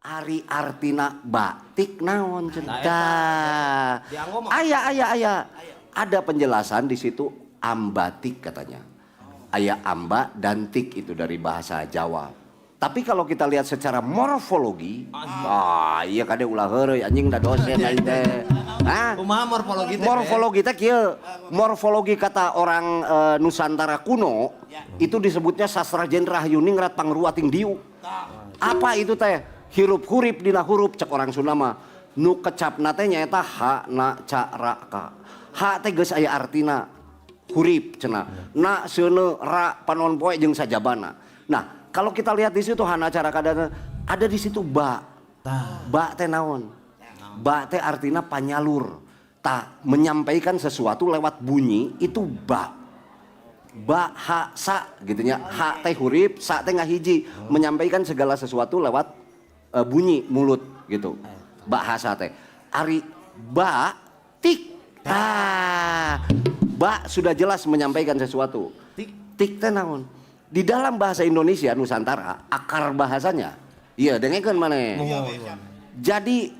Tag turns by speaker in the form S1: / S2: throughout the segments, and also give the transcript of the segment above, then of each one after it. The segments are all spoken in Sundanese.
S1: Ari artina batik naon cenah?
S2: Nah, eta.
S1: Tah.
S2: Dianggo mah.
S1: Aya, aya, aya. Ada penjelasan di situ, ambatik katanya. Aya amba dan tik, itu dari bahasa Jawa. Tapi kalau kita lihat secara morfologi, ah iya, kade ulah heureuy anjing, da dosen aing teh. Hah?
S2: Kumaha morfologi teh?
S1: Morfologi teh kieu. Morfologi kata orang Nusantara kuno itu disebutnya sastra jendrah yuningrat pangruwating diu. Apa itu teh? Hirup hurip dina hurup, cek orang Sunda mah. Nu kecapna teh nyaeta ha, na, ca, ra, ka. Ha teh geus aya artina hurip cenah. Na seuneu, ra panon poe jeung sajabana. Nah, kalau kita lihat di situ hana cara kadana ada di situ ba. Ba teh naon? Ba teh artinya panyalur. Tah, menyampaikan sesuatu lewat bunyi itu ba. Ba ha sa gitu nya. Ha teh hurip, sa teh ngahiji, menyampaikan segala sesuatu lewat bunyi mulut gitu. Bahasa teh. Ari ba tik. Tah, ba sudah jelas menyampaikan sesuatu.
S2: Tik.
S1: Tik teh naon? Di dalam bahasa Indonesia Nusantara, akar bahasanya. Iya, dengekeun maneh. Jadi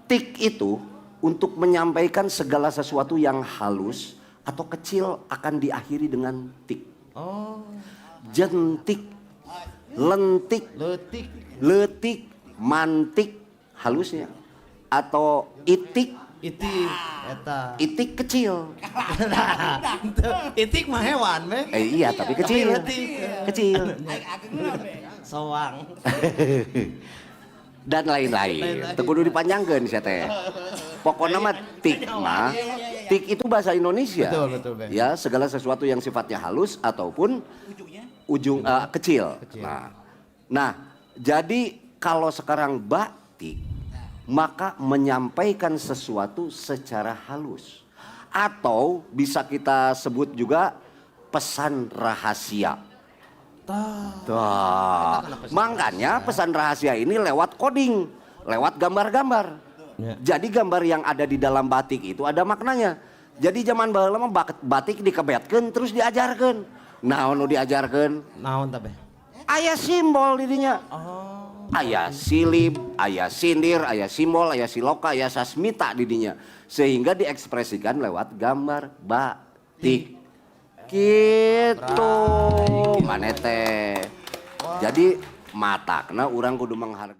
S1: tik itu untuk menyampaikan segala sesuatu yang halus atau kecil akan diakhiri dengan tik.
S2: Oh,
S1: Jentik, lentik,
S2: leutik.
S1: Leutik, mantik, halusnya. Atau itik,
S2: Itik eta.
S1: Itik kecil.
S2: Itik mah hewan, be.
S1: Eh iya, tapi kecil.
S2: Tapi leutik.
S1: Kecil.
S2: Soang.
S1: Dan lain-lain.
S2: Lain-lain.
S1: Teu kudu dipanjangkeun sia teh. Pokoknya mah tik mah, tik itu bahasa Indonesia.
S2: Betul, betul, Be.
S1: Ya, segala sesuatu yang sifatnya halus ataupun ujung kecil.
S2: Kecil.
S1: Nah, jadi kalau sekarang batik, maka menyampaikan sesuatu secara halus. Atau bisa kita sebut juga pesan rahasia. Tah. Makanya pesan rahasia ini lewat coding, lewat gambar-gambar.
S2: Ya.
S1: Jadi gambar yang ada di dalam batik itu ada maknanya. Jadi zaman baheula mah batik dikebetkeun terus diajarkeun. Naon nu diajarkeun?
S2: Naon tah, Be?
S1: Aya simbol di dinya.
S2: Oh.
S1: Aya silib, aya sindir, aya simbol, aya siloka, aya sasmita di dinya. Sehingga diekspresikan lewat gambar batik. Gitu. Maneh teh. Jadi matakna urang kudu menghargai.